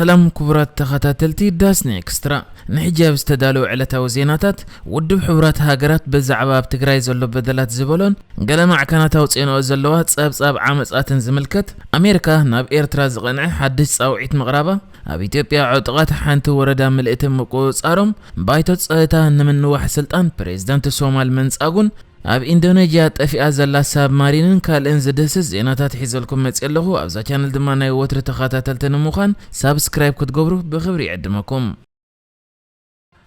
ሰላም ክቡራት ተኸታተልቲ ዳስኒ ኤክስትራ፣ ንሕጂ ኣብ ዝተዳለወ ዕለታዊ ዜናታት፣ ውድብ ሕቡራት ሃገራት ብዛዕባ ኣብ ትግራይ ዘሎ በደላት ዝበሎን ገለ ማዕከናት ኣውፅኤንኦ ዘለዋ ጸብጻብ ዓመጻትን ዝምልከት፣ ኣሜሪካ ናብ ኤርትራ ዝቐንዐ ሓድሽ ጻውዒት ምቕራባ፣ ኣብ ኢትዮጵያ ዕጡቓት ሓንቲ ወረዳ ምልእቲ ምቁጽጻሮም፣ ባይቶ ጸጥታ ንምንዋሕ ስልጣን ፕሬዝዳንት ሶማል ምንጻጉን፣ ኣብ ኢንዶኔዥያ ጠፊኣ ዘላ ሳብማሪንን ካልእን ዝድህስስ ዜናታት ሒዘልኩም መጽእ ኣለኹ። ኣብዛ ቻነል ድማ ናይ ወትሪ ተኸታተልቲ ንምዃን ሳብስክራይብ ክትገብሩ ብኽብሪ ይዕድመኩም።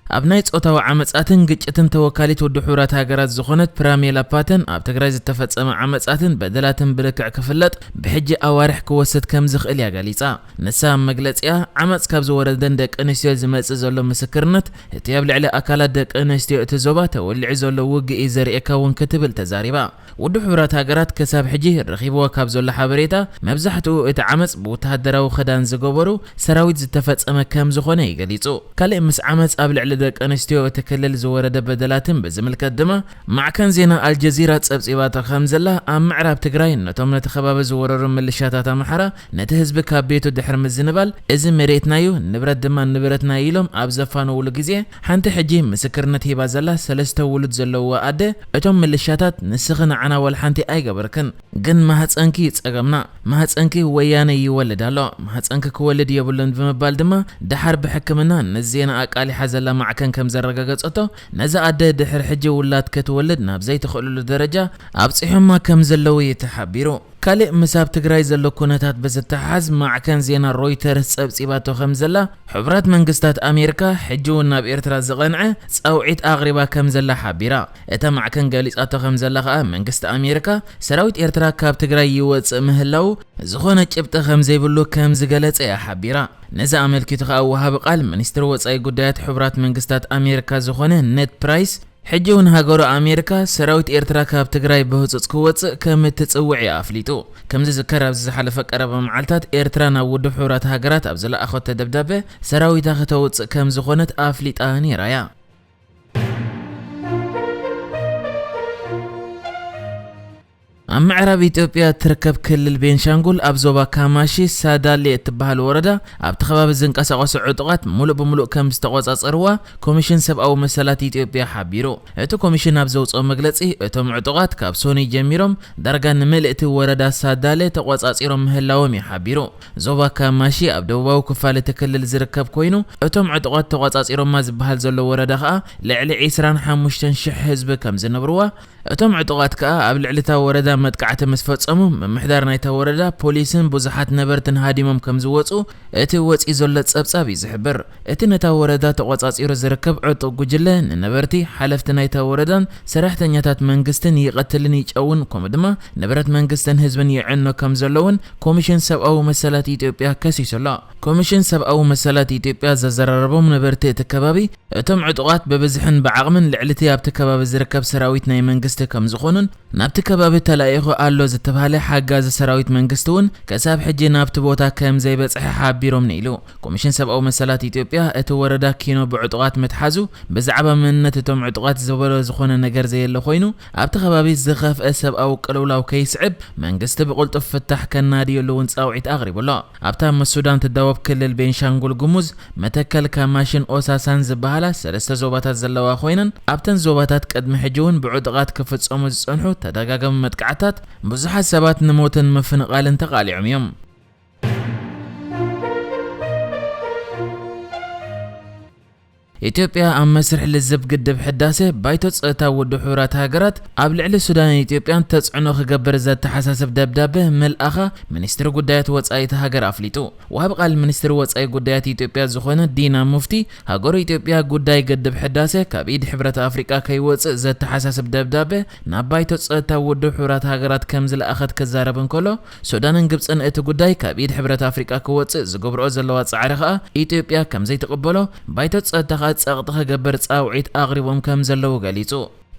ኣብ ናይ ጾታዊ ዓመጻትን ግጭትን ተወካሊት ውድብ ሕቡራት ሃገራት ዝኾነት ፕራሜላ ፓተን፣ ኣብ ትግራይ ዝተፈጸመ ዓመጻትን በደላትን ብልክዕ ክፍለጥ ብሕጂ ኣዋርሕ ክወስድ ከም ዝኽእል እያ ገሊጻ። ንሳ ኣብ መግለጺኣ፣ ዓመጽ ካብ ዝወረደን ደቂ ኣንስትዮ ዝመጽእ ዘሎ ምስክርነት፣ እቲ ኣብ ልዕሊ ኣካላት ደቂ ኣንስትዮ እቲ ዞባ ተወሊዑ ዘሎ ውግእ እዩ ዘርእየካ እውን ክትብል ተዛሪባ። ውድብ ሕቡራት ሃገራት ክሳብ ሕጂ ረኺብዎ ካብ ዘሎ ሓበሬታ፣ መብዛሕትኡ እቲ ዓመጽ ብወተሃደራዊ ክዳን ዝገበሩ ሰራዊት ዝተፈጸመ ከም ዝኾነ እዩ ገሊጹ። ካልእ ምስ ዓመጽ ኣብ ልዕሊ ደቂ ኣንስትዮ እቲ ክልል ዝወረደ በደላትን ብዝምልከት ድማ፣ ማዕከን ዜና ኣልጀዚራ ጸብጺባቶ ከም ዘላ፣ ኣብ ምዕራብ ትግራይ ነቶም ነቲ ከባቢ ዝወረሩ ምልሻታት ኣምሓራ፣ ነቲ ህዝቢ ካብ ቤቱ ድሕሪ ምዝንባል፣ "እዚ መሬትና'ዩ፣ ንብረት ድማ ንብረትና'ዩ" ኢሎም ኣብ ዘፋነውሉ ግዜ፣ ሓንቲ ሕጂ ምስክርነት ሂባ ዘላ ሰለስተ ውሉድ ዘለውዋ ኣደ፣ እቶም ምልሻታት፣ "ንስኺ ንዓና ዋላ ሓንቲ ኣይገበርክን፣ ግን ማህጸንኪ ጸገምና፣ ማህጸንኪ ወያነ ይወልድ ኣሎ፣ ማህጸንኪ ክወልድ የብሉን" ብምባል ድማ፣ ደሓር ብሕክምና ንዜና ኣቃሊሓ ዘላ ማዕከን ከም ዘረጋገጸቶ፣ ነዛ ኣደ ድሕሪ ሕጂ ውላድ ክትወልድ ናብ ዘይትኽእልሉ ደረጃ ኣብጺሖማ ከም ዘለዉ እዩ ተሓቢሩ። ካልእ ምስ ኣብ ትግራይ ዘሎ ኩነታት ብዝተሓሓዝ፣ ማዕከን ዜና ሮይተርስ ጸብጺባቶ ከም ዘላ፣ ሕቡራት መንግስታት ኣሜሪካ ሕጂ እውን ናብ ኤርትራ ዝቐንዐ ጻውዒት ኣቕሪባ ከም ዘላ ሓቢራ። እታ ማዕከን ገሊጻቶ ከም ዘላ ከኣ፣ መንግስቲ ኣሜሪካ ሰራዊት ኤርትራ ካብ ትግራይ ይወጽእ ምህላዉ ዝኾነ ጭብጢ ከም ዘይብሉ ከም ዝገለጸ እያ ሓቢራ። ነዚ ኣመልኪቱ ከኣ ወሃቢ ቃል ሚኒስትሪ ወጻኢ ጉዳያት ሕቡራት መንግስታት ኣሜሪካ ዝኾነ ኔድ ፕራይስ፣ ሕጂ እውን ሃገሩ ኣሜሪካ ሰራዊት ኤርትራ ካብ ትግራይ ብህጹጽ ክወጽእ ከም እትጽውዕ እዩ ኣፍሊጡ። ከም ዝዝከር፣ ኣብዚ ዝሓለፈ ቀረባ መዓልታት ኤርትራ ናብ ውድብ ሕቡራት ሃገራት ኣብ ዝለኣኸቶ ደብዳበ፣ ሰራዊታ ከተውጽእ ከም ዝኾነት ኣፍሊጣ ነይራ እያ። ኣብ ምዕራብ ኢትዮጵያ እትርከብ ክልል ቤንሻንጉል፣ ኣብ ዞባ ካማሺ ሳዳሌ እትበሃል ወረዳ፣ ኣብቲ ከባቢ ዝንቀሳቐሱ ዕጡቓት ሙሉእ ብሙሉእ ከም ዝተቖጻጸርዋ ኮሚሽን ሰብኣዊ መሰላት ኢትዮጵያ ሓቢሩ። እቲ ኮሚሽን ኣብ ዘውጽኦ መግለጺ፣ እቶም ዕጡቓት ካብ ሶኒ ጀሚሮም ዳርጋ ንምልእቲ ወረዳ ሳዳሌ ተቖጻጺሮም ምህላዎም እዩ ሓቢሩ። ዞባ ካማሺ ኣብ ደቡባዊ ክፋል እቲ ክልል ዝርከብ ኮይኑ፣ እቶም ዕጡቓት ተቖጻጺሮማ ዝበሃል ዘሎ ወረዳ ከኣ ልዕሊ ዕስራን ሓሙሽተን ሽሕ ህዝቢ ከም ዝነብርዋ፣ እቶም ዕጡቓት ከኣ ኣብ ልዕሊ እታ ወረዳ መጥቃዕቲ ምስ ፈጸሙ፣ ምምሕዳር ናይታ ወረዳ፣ ፖሊስን ብዙሓት ነበርትን ሃዲሞም ከም ዝወጹ እቲ ወጺኡ ዘሎ ጸብጻብ እዩ ዝሕብር። እቲ ነታ ወረዳ ተቖጻጺሩ ዝርከብ ዕጡቕ ጉጅለ፣ ንነበርቲ፣ ሓለፍቲ ናይታ ወረዳን ሰራሕተኛታት መንግስትን ይቐትልን ይጨውን፣ ከምኡ ድማ ንብረት መንግስትን ህዝብን ይዕኖ ከም ዘሎ እውን ኮሚሽን ሰብኣዊ መሰላት ኢትዮጵያ ከሲሱ ኣሎ። ኮሚሽን ሰብኣዊ መሰላት ኢትዮጵያ ዘዘራረቦም ነበርቲ እቲ ከባቢ፣ እቶም ዕጡቓት ብብዝሕን ብዓቕምን ልዕሊ እቲ ኣብቲ ከባቢ ዝርከብ ሰራዊት ናይ መንግስቲ ከም ዝኾኑን፣ ናብቲ ከባቢ ተላኢኹ ኣሎ ዝተባህለ ሓጋዚ ሰራዊት መንግስቲ እውን ክሳብ ሕጂ ናብቲ ቦታ ከም ዘይበጽሐ ሓቢሮም ነይሉ። ኮሚሽን ሰብኣዊ መሰላት ኢትዮጵያ፣ እቲ ወረዳ ኪኖ ብዕጡቓት ምትሓዙ፣ ብዛዕባ መንነት እቶም ዕጡቓት ዝበሎ ዝኾነ ነገር ዘየለ ኮይኑ፣ ኣብቲ ከባቢ ዝኸፍአ ሰብኣዊ ቅልውላው ከይስዕብ፣ መንግስቲ ብቕልጡፍ ፍታሕ ከናድየሉ እውን ጻውዒት ኣቕሪቡ ኣሎ። ኣብታ ምስ ሱዳን ትዳወብ ክልል ቤንሻንጉል ጉሙዝ፣ መተከል፣ ካማሽን ኦሳሳን ዝበሃላ ሰለስተ ዞባታት ዘለዋ ኮይነን፣ ኣብተን ዞባታት ቅድሚ ሕጂ እውን ብዕጡቓት ክፍጸሙ ዝጸንሑ ተደጋጋሚ መጥቃዕታት ብዙሓት ሰባት ንሞትን ምፍንቓልን ተቓሊዖም እዮም። ኢትዮጵያ ኣብ መስርሕ ልዝብ ግድብ ሕዳሴ፣ ባይቶ ጸጥታ ውድብ ሕቡራት ሃገራት ኣብ ልዕሊ ሱዳንን ኢትዮጵያን ተጽዕኖ ክገብር ዘተሓሳስብ ደብዳበ ምልኣኻ ሚኒስትሪ ጉዳያት ወጻኢ እታ ሃገር ኣፍሊጡ። ወሃቢ ቃል ሚኒስትሪ ወጻኢ ጉዳያት ኢትዮጵያ ዝኾነ ዲና ሙፍቲ፣ ሃገሩ ኢትዮጵያ ጉዳይ ግድብ ሕዳሴ ካብ ኢድ ሕብረት ኣፍሪቃ ከይወጽእ ዘተሓሳስብ ደብዳበ ናብ ባይቶ ጸጥታ ውድብ ሕቡራት ሃገራት ከም ዝለኣኸት ክዛረብ እንከሎ፣ ሱዳንን ግብጽን እቲ ጉዳይ ካብ ኢድ ሕብረት ኣፍሪቃ ክወጽእ ዝገብርኦ ዘለዋ ጻዕሪ ከኣ ኢትዮጵያ ከም ዘይትቕበሎ፣ ባይቶ ጸጥታ ከኣ ጸቕጢ ክገብር ጻውዒት ኣቕሪቦም ከም ዘለዉ ገሊጹ።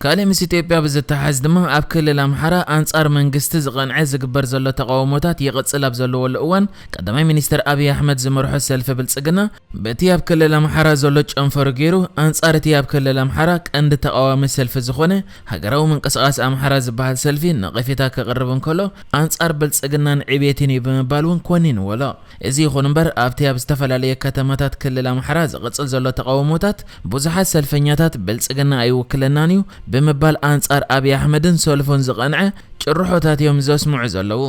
ካልእ ምስ ኢትዮጵያ ብዝተሓዝ ድማ፣ ኣብ ክልል ኣምሓራ ኣንጻር መንግስቲ ዝቐንዐ ዝግበር ዘሎ ተቓውሞታት ይቕጽል ኣብ ዘለወሉ እዋን፣ ቀዳማይ ሚኒስትር ኣብይ ኣሕመድ ዝመርሖ ሰልፊ ብልጽግና፣ በቲ ኣብ ክልል ኣምሓራ ዘሎ ጨንፈሩ ገይሩ፣ ኣንጻር እቲ ኣብ ክልል ኣምሓራ ቀንዲ ተቓዋሚ ሰልፊ ዝኾነ ሃገራዊ ምንቅስቓስ ኣምሓራ ዝበሃል ሰልፊ ነቐፌታ ከቕርብ እንከሎ፣ ኣንጻር ብልጽግናን ዕቤትን እዩ ብምባል እውን ኮኒንዎ ኣሎ። እዚ ይኹን እምበር፣ ኣብቲ ኣብ ዝተፈላለዩ ከተማታት ክልል ኣምሓራ ዝቕጽል ዘሎ ተቓውሞታት፣ ብዙሓት ሰልፈኛታት ብልጽግና ኣይውክለናን እዩ ብምባል ኣንጻር ኣብይ ኣሕመድን ሰልፉን ዝቐንዐ ጭርሖታት እዮም ዘስምዑ ዘለዉ።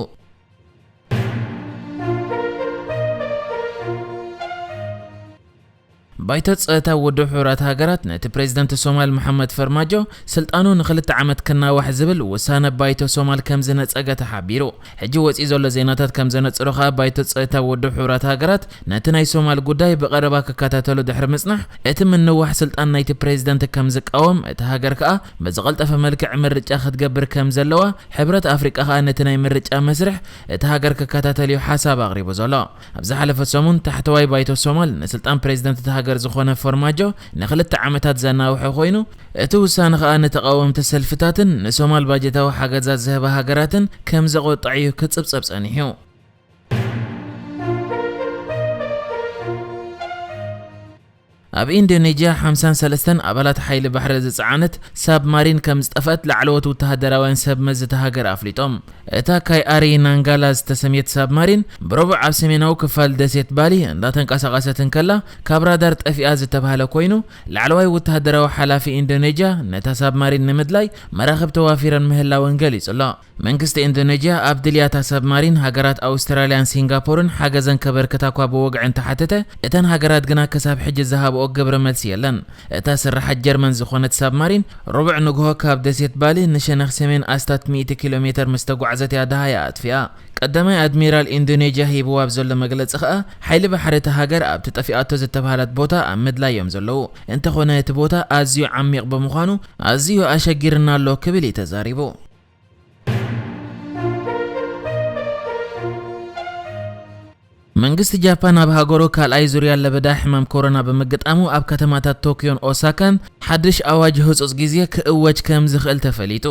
ባይቶ ጸጥታ ውድብ ሕቡራት ሃገራት ነቲ ፕሬዝደንት ሶማል መሓመድ ፈርማጆ ስልጣኑ ንኽልተ ዓመት ክናዋሕ ዝብል ውሳነ ባይቶ ሶማል ከም ዝነጸገ ተሓቢሩ። ሕጂ ወጺኡ ዘሎ ዜናታት ከም ዘነጽሮ ከኣ፣ ባይቶ ጸጥታ ውድብ ሕቡራት ሃገራት ነቲ ናይ ሶማል ጉዳይ ብቐረባ ክከታተሎ ድሕሪ ምጽናሕ፣ እቲ ምንዋሕ ስልጣን ናይቲ ፕሬዝደንት ከም ዝቃወም፣ እቲ ሃገር ከኣ ብዝቐልጠፈ መልክዕ ምርጫ ክትገብር ከም ዘለዋ፣ ሕብረት ኣፍሪቃ ከኣ ነቲ ናይ ምርጫ መስርሕ እቲ ሃገር ክከታተል እዩ ሓሳብ ኣቕሪቡ ዘሎ። ኣብ ዝሓለፈ ሰሙን፣ ታሕተዋይ ባይቶ ሶማል ንስልጣን ፕሬዝደንት እቲ ሃገር ዝኾነ ፎርማጆ ንኽልተ ዓመታት ዘናውሐ ኮይኑ፣ እቲ ውሳነ ከኣ ንተቓወምቲ ሰልፍታትን ንሶማል ባጀታዊ ሓገዛት ዝህባ ሃገራትን ከም ዘቖጥዕ እዩ ክጽብጸብ ጸኒሑ። ኣብ ኢንዶኔዥያ፣ ሓምሳን ሰለስተን ኣባላት ሓይሊ ባሕሪ ዝጸዓነት ሳብማሪን ከም ዝጠፍአት ላዕለዎት ወተሃደራውያን ሰብ መዚ እታ ሃገር ኣፍሊጦም። እታ ካይ ኣሪ ናንጋላ ዝተሰምየት ሳብማሪን፣ ብረቡዕ ኣብ ሰሜናዊ ክፋል ደሴት ባሊ እንዳተንቀሳቐሰት እንከላ፣ ካብ ራዳር ጠፊኣ ዝተባህለ ኮይኑ፣ ላዕለዋይ ወተሃደራዊ ሓላፊ ኢንዶኔዥያ ነታ ሳብማሪን ንምድላይ መራኽብ ተዋፊረን ምህላወን ገሊጹ ኣሎ። መንግስቲ ኢንዶኔዥያ ኣብ ድልያታ ሳብማሪን ሃገራት ኣውስትራልያን ሲንጋፖርን ሓገዘን ከበርክታ እኳ ብወግዒ እንተሓተተ፣ እተን ሃገራት ግና ክሳብ ሕጂ ዝሃብኦ ግብረ መልሲ የለን። እታ ስርሓት ጀርመን ዝኾነት ሳብማሪን፣ ረቡዕ ንግሆ ካብ ደሴት ባሊ ንሸነኽ ሰሜን ኣስታት ሚእቲ ኪሎ ሜተር ምስ ተጓዕዘት እያ ደሃያ ኣጥፊኣ። ቀዳማይ ኣድሚራል ኢንዶኔዥያ ሂብዋ ኣብ ዘሎ መግለጺ ከኣ፣ ሓይሊ ባሕሪ እታ ሃገር ኣብቲ ጠፊኣቶ ዝተባህለት ቦታ ኣብ ምድላይ እዮም ዘለዉ። እንተኾነ እቲ ቦታ ኣዝዩ ዓሚቕ ብምዃኑ፣ ኣዝዩ ኣሸጊርና ኣሎ ክብል እዩ ተዛሪቡ። መንግስቲ ጃፓን ኣብ ሃገሩ ካልኣይ ዙርያ ለበዳ ሕማም ኮሮና ብምግጣሙ፣ ኣብ ከተማታት ቶክዮን ኦሳካን ሓድሽ ኣዋጅ ህጹጽ ግዜ ክእወጅ ከም ዝኽእል ተፈሊጡ።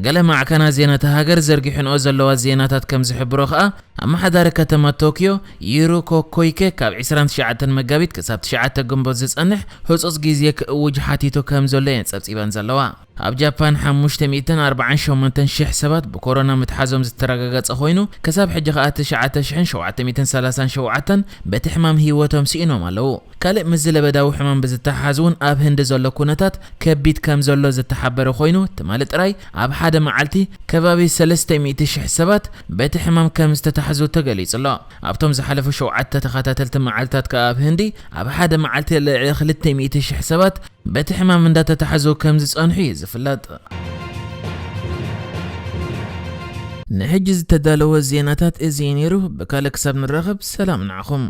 ገለ ማዕከናት ዜና እታ ሃገር ዘርጊሕንኦ ዘለዋ ዜናታት ከም ዝሕብሮ ከኣ፣ ኣመሓዳሪ ከተማ ቶክዮ ዩሩኮ ኮይኬ ካብ ዕስራን ትሽዓተን መጋቢት ክሳብ ትሽዓተ ግንቦት ዝጸንሕ ህጹጽ ግዜ ክእውጅ ሓቲቱ ከም ዘሎ እየን ጸብጺበን ዘለዋ። ኣብ ጃፓን ሓሙሽተ ሚእትን ኣርባዓን ሸሞንተን ሽሕ ሰባት ብኮሮና ምትሓዞም ዝተረጋገጸ ኮይኑ፣ ክሳብ ሕጂ ከኣ ትሽዓተ ሽሕን ሸውዓተ ሚእትን ሰላሳን ሸውዓተን በቲ ሕማም ህይወቶም ስኢኖም ኣለዉ። ካልእ ምስዚ ለበዳዊ ሕማም ብዝተሓሓዝ እውን ኣብ ህንዲ ዘሎ ኩነታት ከቢድ ከም ዘሎ ዝተሓበረ ኮይኑ፣ ትማሊ ጥራይ ኣብ ሓደ መዓልቲ ከባቢ ሰለስተ ሚእቲ ሽሕ ሰባት በቲ ሕማም ከም ዝተታሕዙ ተገሊጹ ኣሎ። ኣብቶም ዝሓለፉ ሸውዓተ ተኸታተልቲ መዓልታት ከኣ ኣብ ህንዲ ኣብ ሓደ መዓልቲ ልዕሊ ክልተ ሚእቲ ሽሕ ሰባት በቲ ሕማም እንዳተታሕዙ ከም ዝጸንሑ እዩ ዝፍለጥ። ንሕጂ ዝተዳለወ ዜናታት እዚ እዩ ነይሩ። ብካልእ ክሳብ ንራኸብ፣ ሰላም ንዓኹም።